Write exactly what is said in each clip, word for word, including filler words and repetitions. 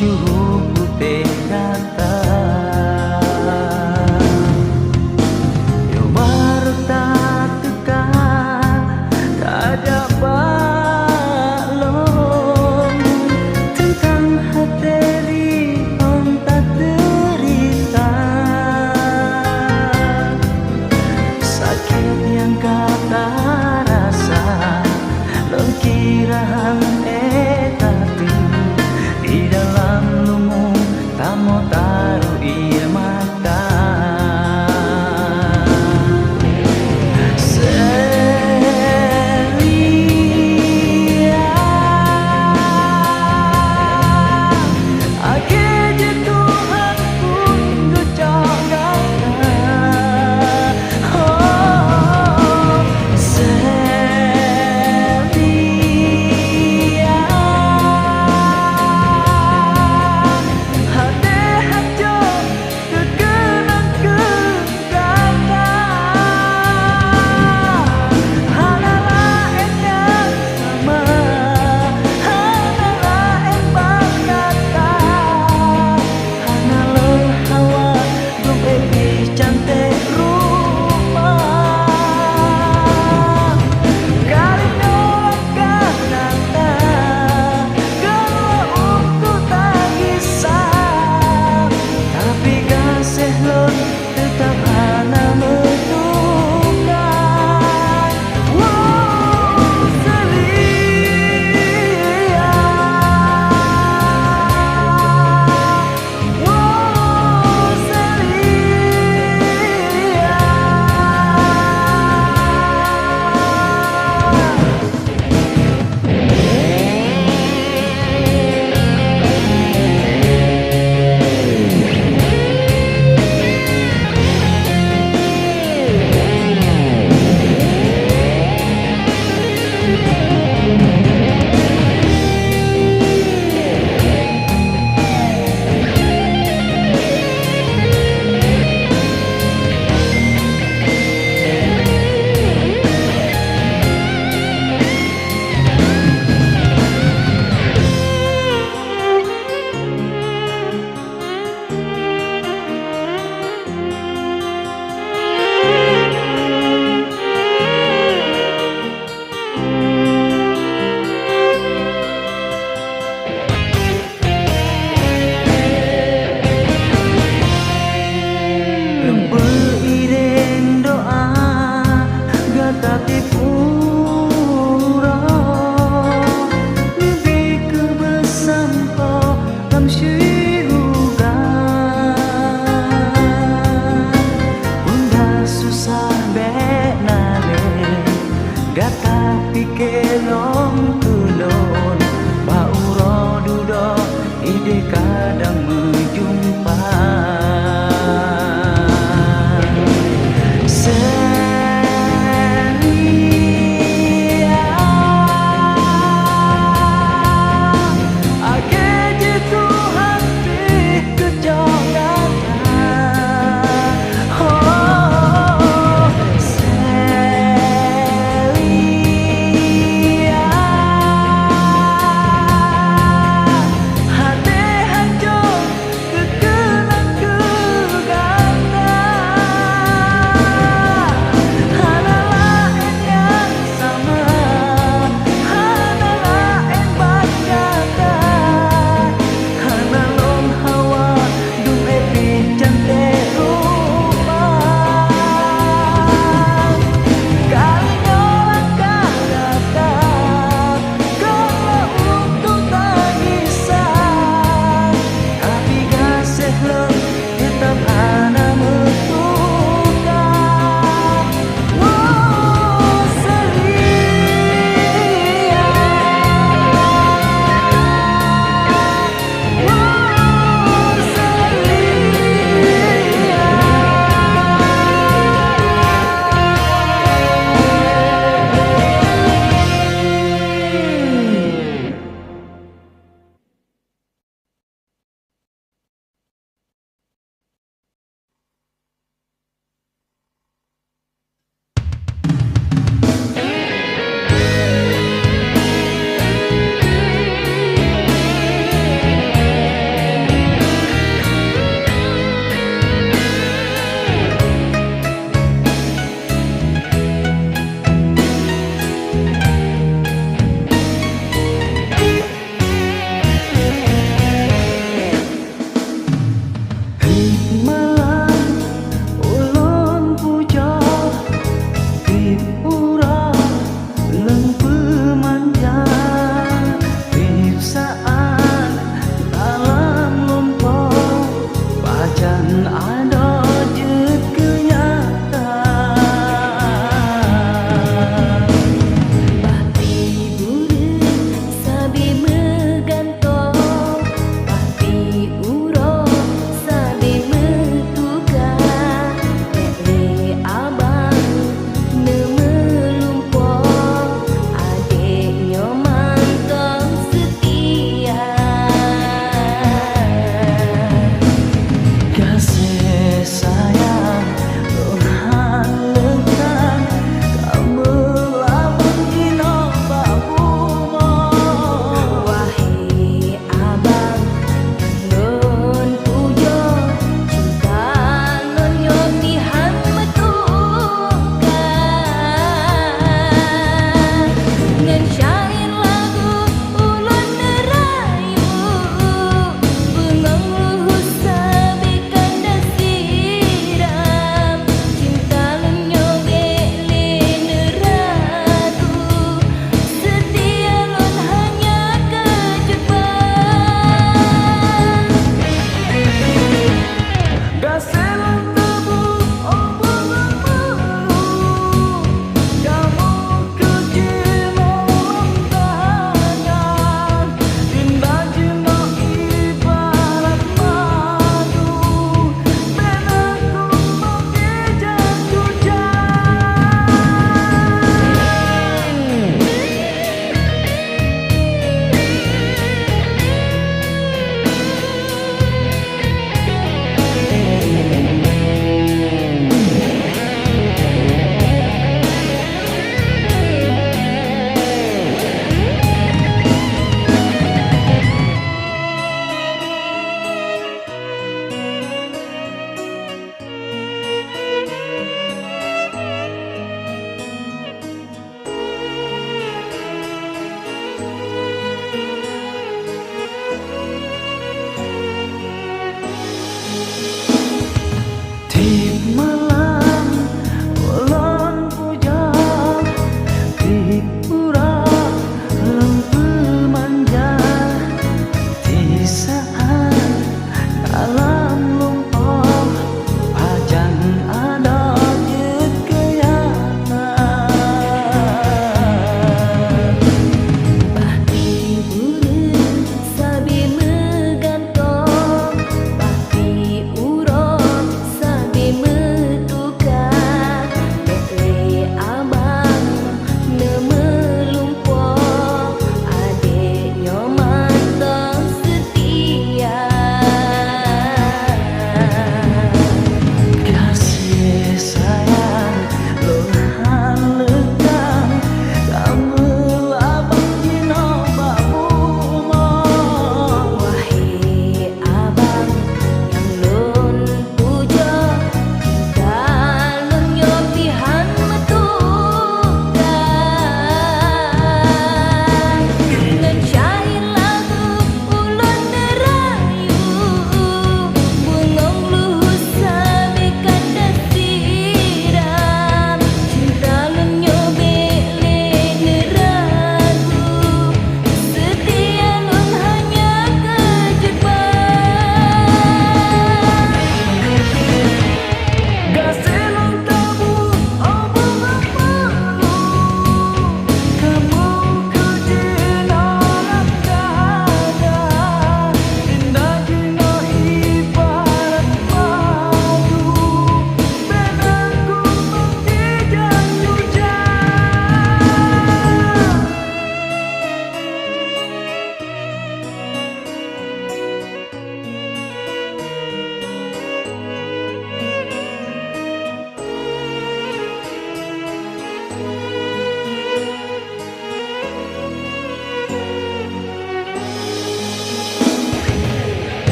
Putéh gata. Nyoe barô tateuka, tajak bak lôn, teuntang até lôn tadeurita. Sakét nyang ka tarasa, lôn kira hana ék tateueng, di dalam leumo tamong ta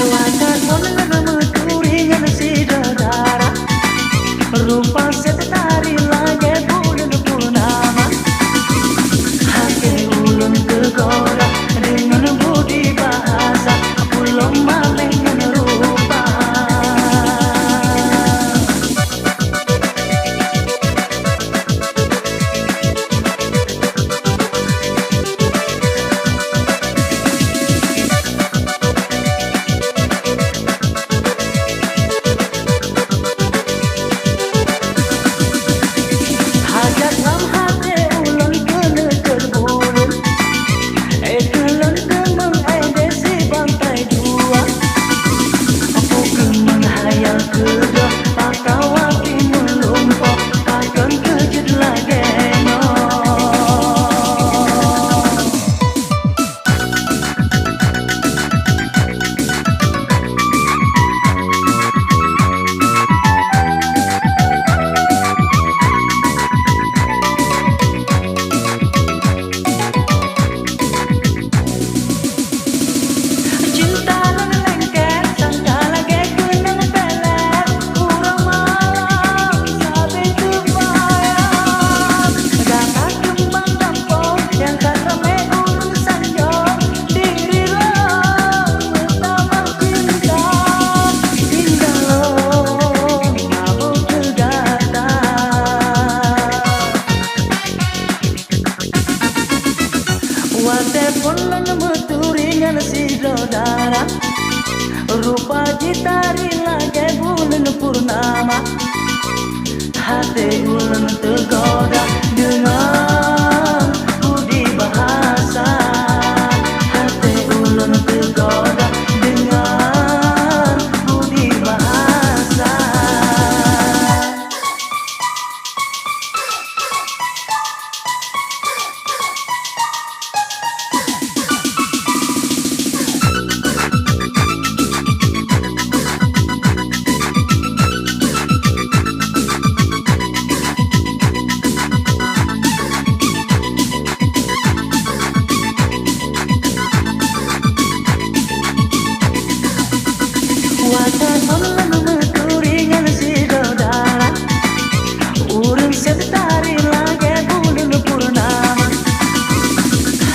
Watèe phôn lôn meuturi ngon syedara, rupa sép tari lagèe buleuen purnama. Até ulôn teugoda deungon budi bahasa, ulôn malèe ngon rupa. Hajat lam até ulôn keuneuk teubuleueng, éh, keu lôn deungon éh desi bantai dua. Peue keuh meuhayal keudroe, atawa pih meulumpoe, pakon keuh jeuet lagèe nyoe. Cinta lôn lengket sangka lagèe keunong pelet, uroe malam sabe teubayang. Gata keumbang gampông nyang ka ramé ureueng sanjong, diri lôn meutamah cinta. Tinggai lôn mabök keu gata. Watèe phôn lôn meuturi ngon sidroe dara, rupa jitari lagèe buleuen purnama. Até ulôn teugoda deungon budi bahasa, até ulôn teugoda deungon budi bahasa. Watèe phôn lôn meuturi ngon sidroe dara, ureueng sép tari lagèe buleuen purnama.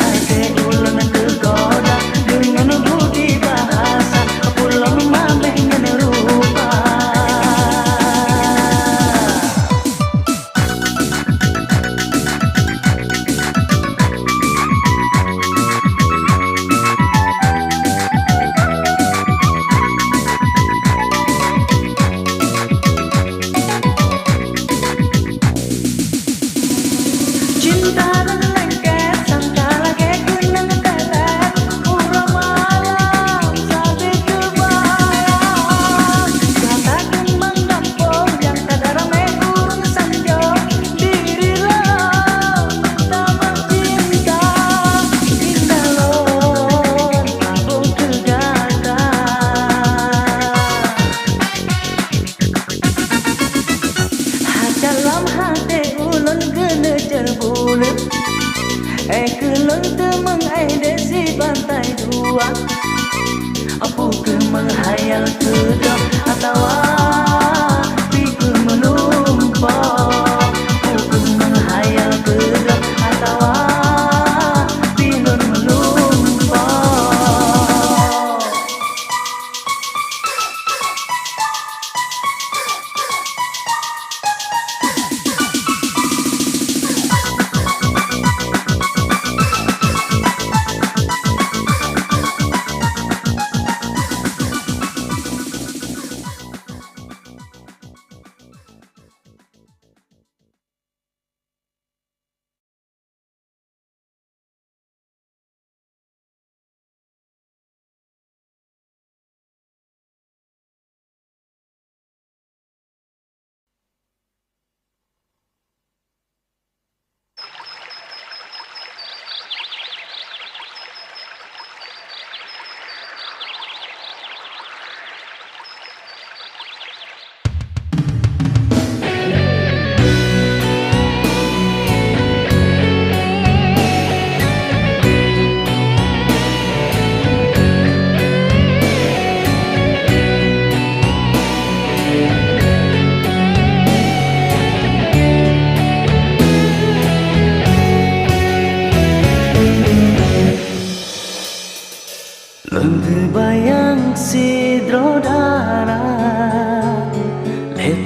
Até ulôn teugoda deungon budi bahasa, ulôn malèe ngon rupa. Cinta lôn lengket sangka lagèe keunong teulét, uroe malam sabe teubayang. Gata keumbang gampông nyang ka ramé ureueng sanjong, diri lôn meutamah cinta. Tinggai lôn mabök keu gata. Hana lam até ulôn keuneuk teubuleueng, éh, keu lôn teumeung éh desi bantai dua. Peue keuh meuhayal keudroe atawa pih keuh meulumpoe? Peue keuh meuhayal keudroe atawa pih lôn meulumpoe?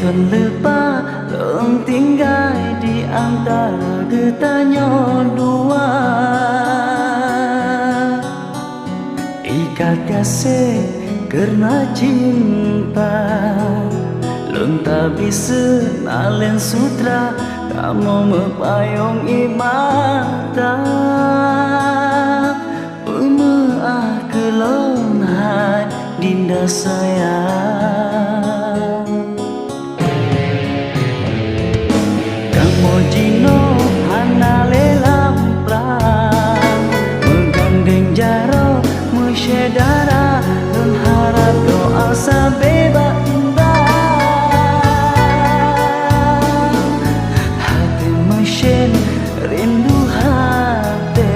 Leupah lôn tinggai di antara geutanyoe dua. Ikat gaséh keureunacinta, lôn tabiseue nalén sutra, kamoe meupayong ie mata. Peumeu'ah keu lôn hai dinda sayang. Kamoe jinoe hana lé lam prang, meugandeng jaroe meusyedara, lôn harab doa sabe bak indang. Hati meusyén rindu hati,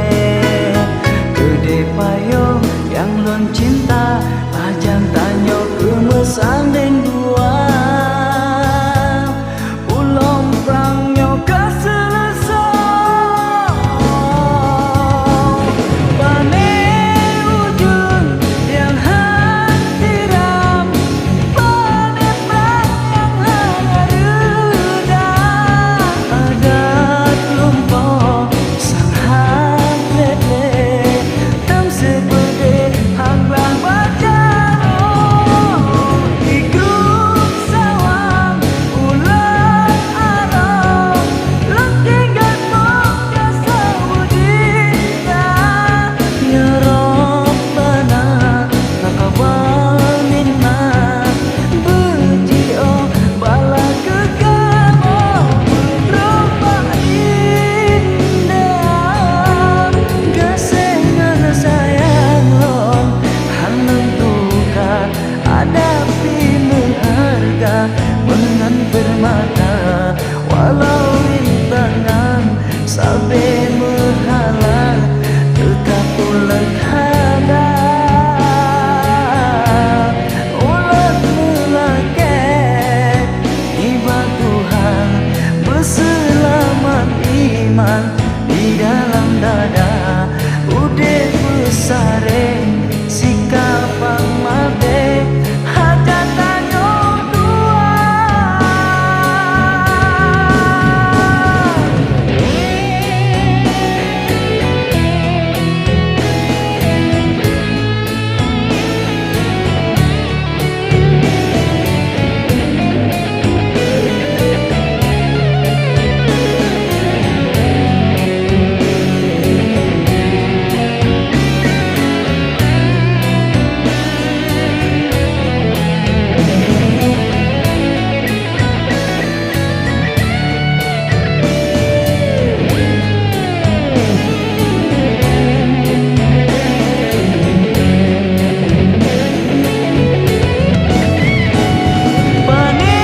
keudeh payong nyang lôn cinta, pajan tanyoe keu meusandeng dua. Ulôn prang nyoe ka seuleusoe. Pane ujeuen nyang han tiram, pane prang nyang han reuda, adat lumpoe sang han lé-lé. Tam sibeudé hanglah baca roh, di grueng sawang ulat arong, lam tinggai mong jasa udina. Ya Rabbana, taqabbal minna, beujiôh bala keu kamoe, meurumpok indah. Gaséh ngon sayang lôn han lôn tuka, adat pih meuhareuga meungon peurmata. Walau rintangan sabe meuhalang, teutab ulôn hana ulôn meulakée. Nibak Tuhan beuseulamat iman di dalam dada, udeb beusareng sikapang maté, hajat tanyoe dua. Pane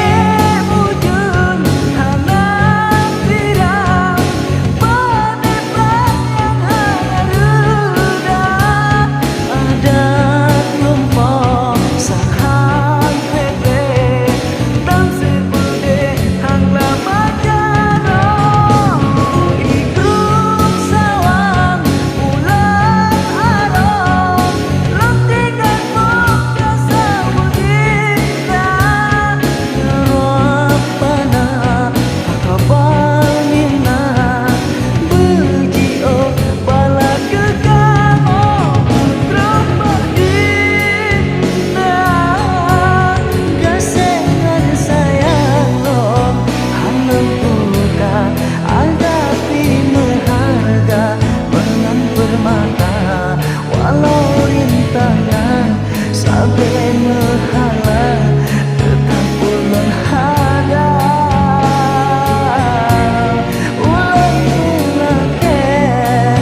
ujeuen hana viral, pane prang nyang hana reuda, adat lumpoe sang han lé-lé. Dan sibeudé hanglah baca roh, di grueng sawang ulat arong, lam tinggai mong jasa udina. Ya Rabbana, taqabbal minna, beujiôh bala keu kamoe, meurumpok indah. Gaséh ngon sayang lôn han lôn tuka, adat pih meuhareuga meungon peurmata. Walau rintangan sabe meuhalang, teutab ulôn hana ulôn meulakée.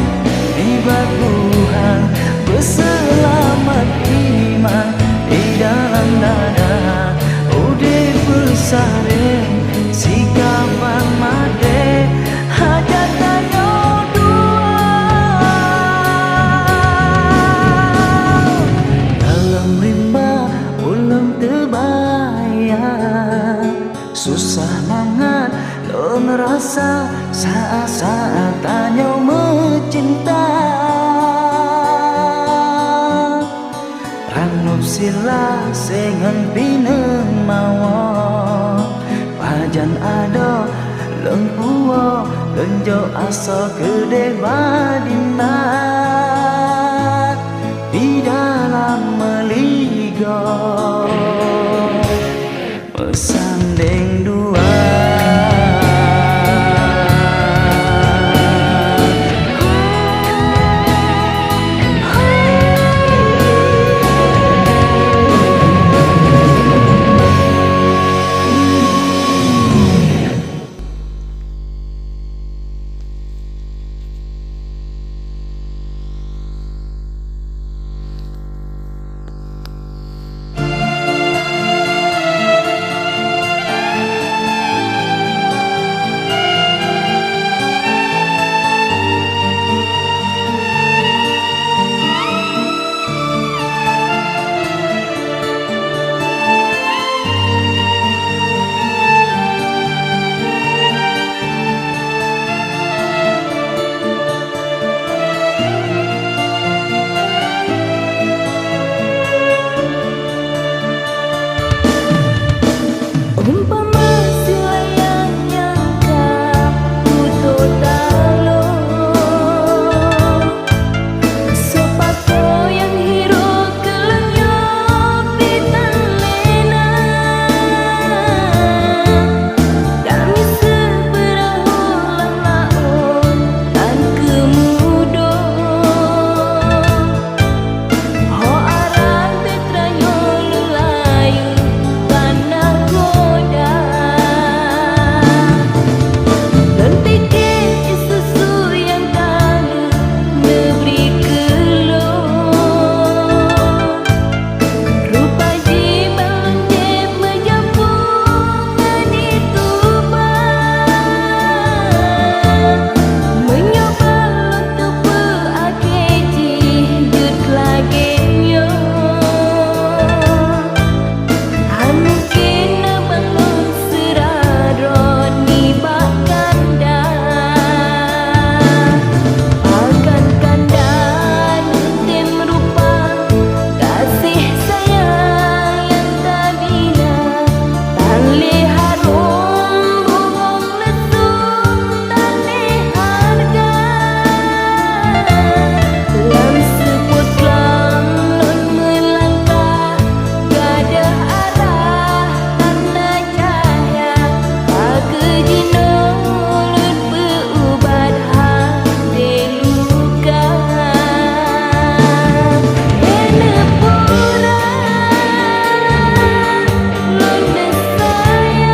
Nibak Tuhan beuseulamat iman di dalam dada, udeb beusareng sikapang maté, hajat tanyoe dua. Dalam rimba ulôn teubayang, susah mangat lôn rasa saat-saat tanyoe meucinta. Ranub sila sengon pineung mawö, Jok asoe keudeh bak dinan di dalam meuligoe meusandeng dua. Umpama silayang nyang ka putôh taloe, soe pakoe nyang hirôk keu lôn nyoe pih tan lé na. Kami seubeurah lam laôt tan keumudôh. Ho arah teutranyong lôn layue ka nakhoda. Lôn pike jih susu nyang ka lheueh neubri keu lôn. Rupa jih ban lôn jieb meujapông ngon ié tuba. Meunyoe ban lôn teupeu akhé jih jeuet lagèe nyoe, hana mungken na ban lôn seurah droe nibak kanda. Pakon kanda lôn tem rupa gaséh sayang nyang tabina, tan lé harôm bungong leusung, tan lé hareuga. Lam seupôt lam lôn meulangkah, gadôh arah hana cahya, pakon jinoe lôn peu-ubat hati luka. Hei neupura, lôn neusayang.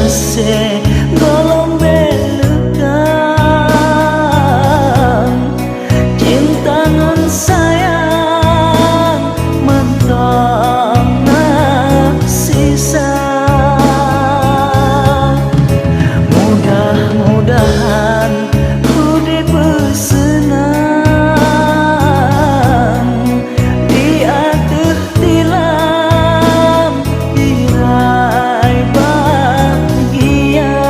Gohlom bèk leukang, cinta ngon sayang mantong na sisa. Mudah-mudahan udép seunang di ateueh tilam irai bahagia.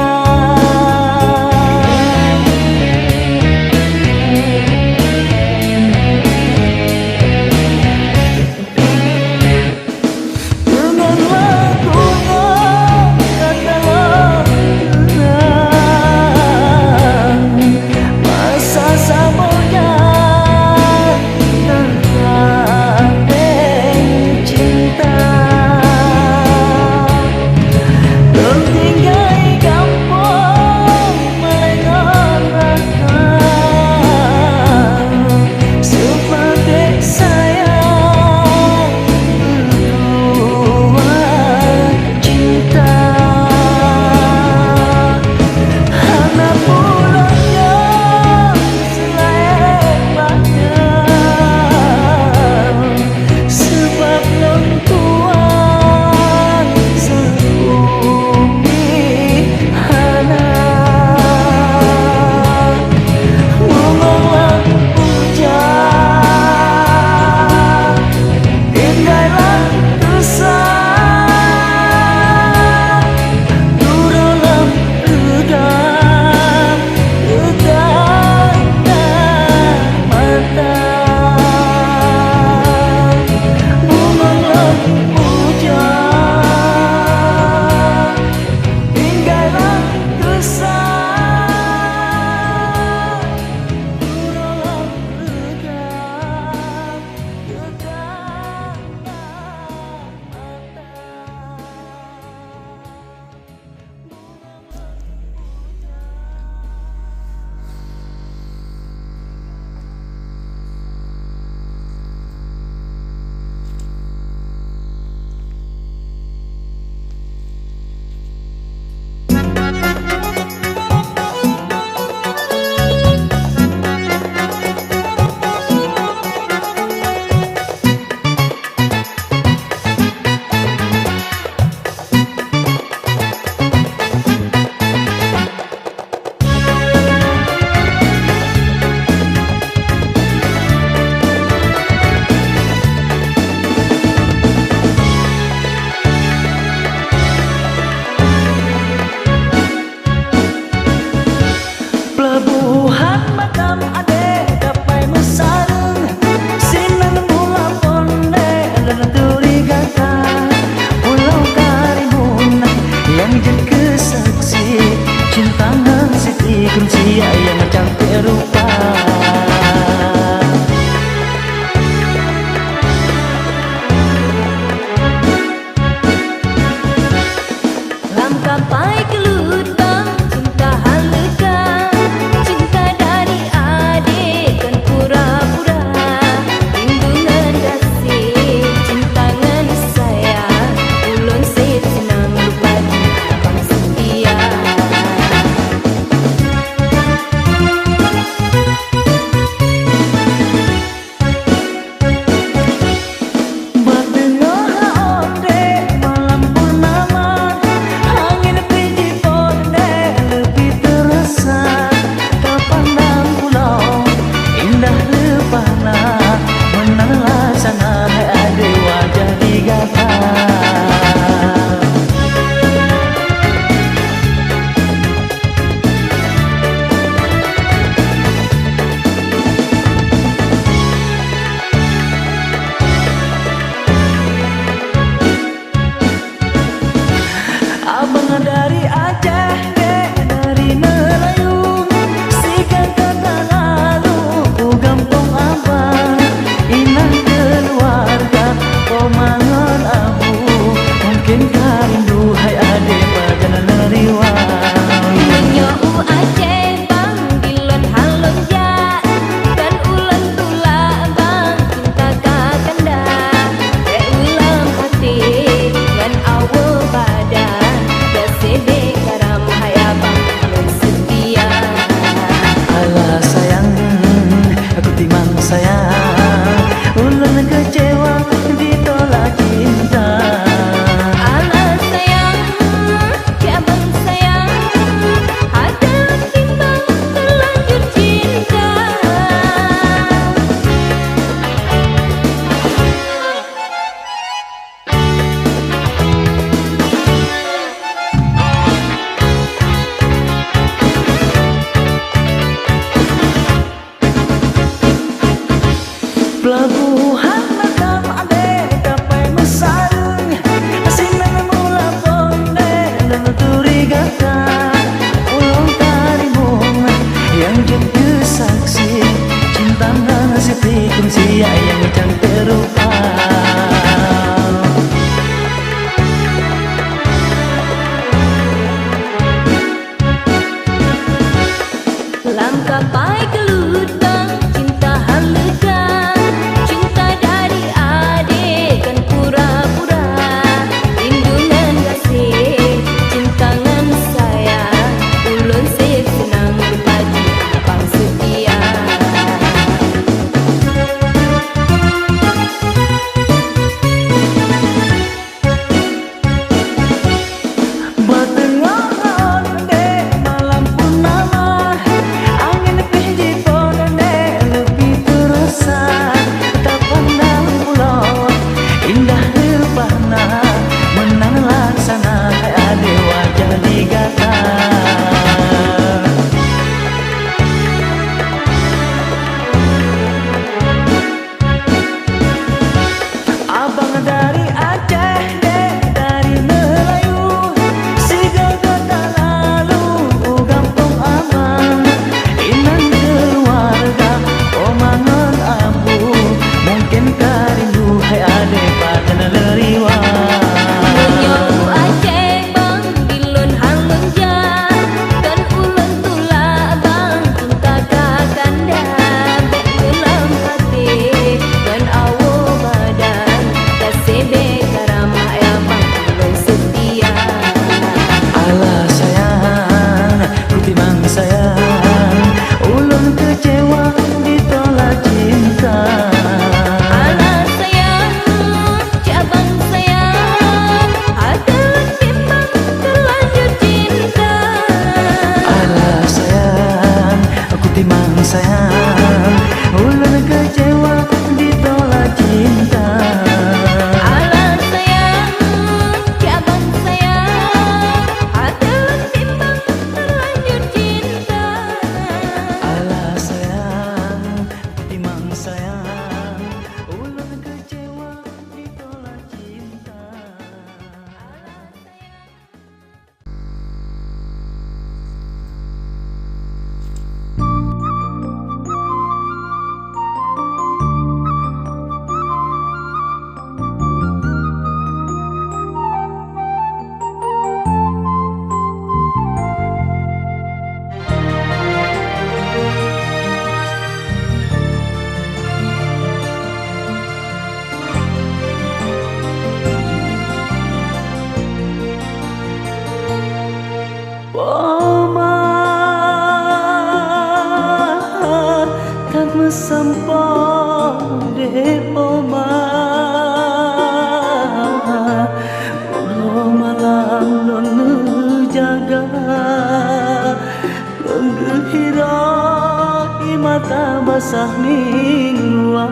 Sah mingguan.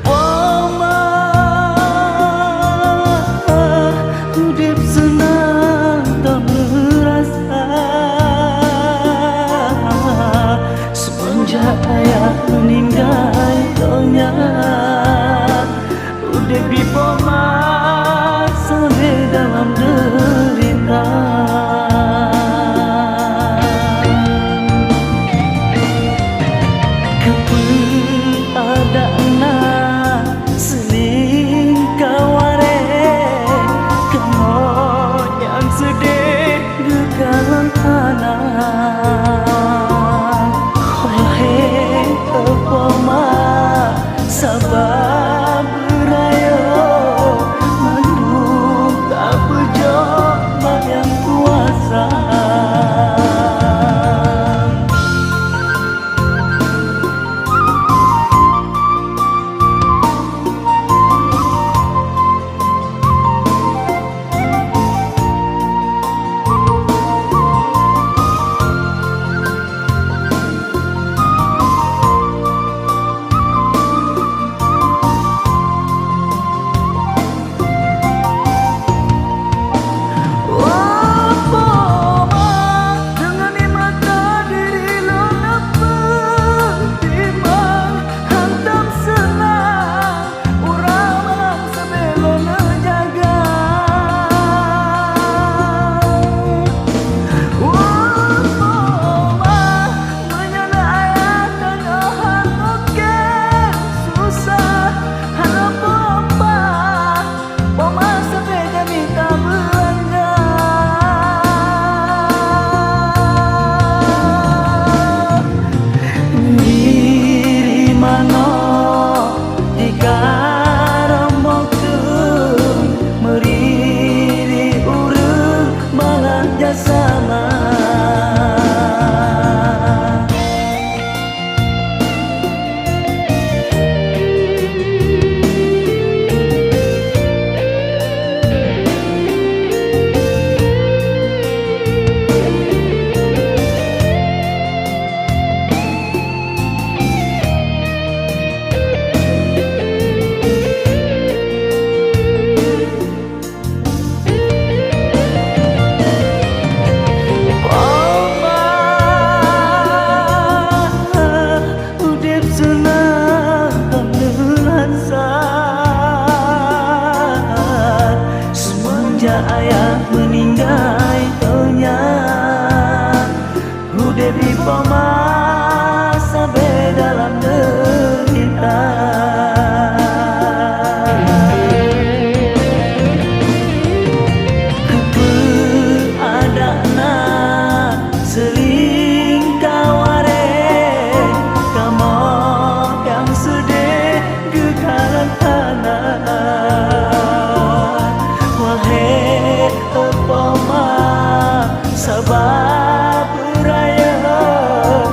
Poma, udép seunang tameurasa. Seumeunjak ayah meuninggai donya, udép di Poma sabe dalam deurita. Keupeue adak na seulingka wareh, kamoe nyang seudeh geukalon hana. Ho he, ho Poma, saba beurayeuk, mandum ka beujok bak nyang kuasa. Oh Poma, deungon ié mata diri lôn neupeu timang, hantom seunang ureueng malam sabe lôn neujaga. Oh Poma, meunyoe na ayah tanyoe han mungken susah, hana peue-peue, Poma sabe jamita beulanja. Diri manok di karombong kheun, meuriri ureueng balanja sama. Poma, udép seunang tameurasa. Seumeunjak ayah meuninggai donya, udép di Poma sabe dalam deurita. Keupeue adak na seulingka wareh, kamoe nyang seudeh geukalon hana. Wahé Poma, saba beurayeuk,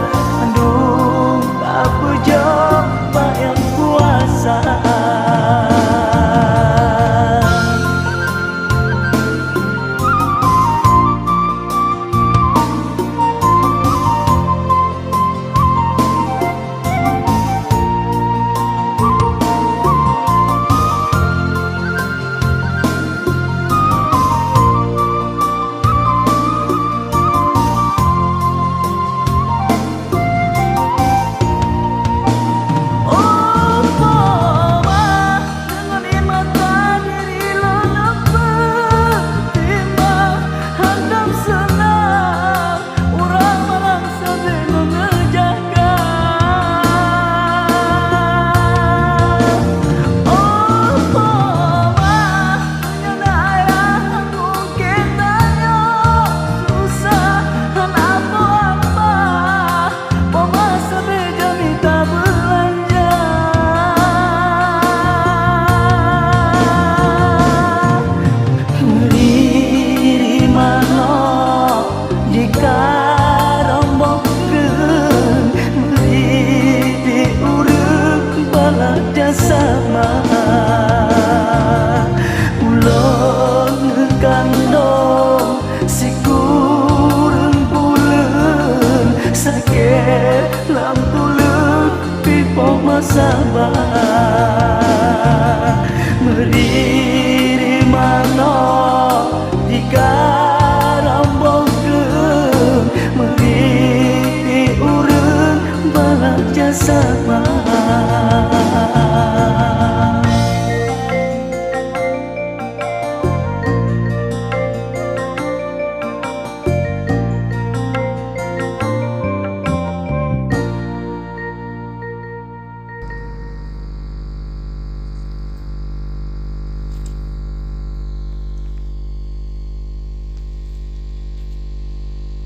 sakét lam tuleueng pipoh masa ba. Meuri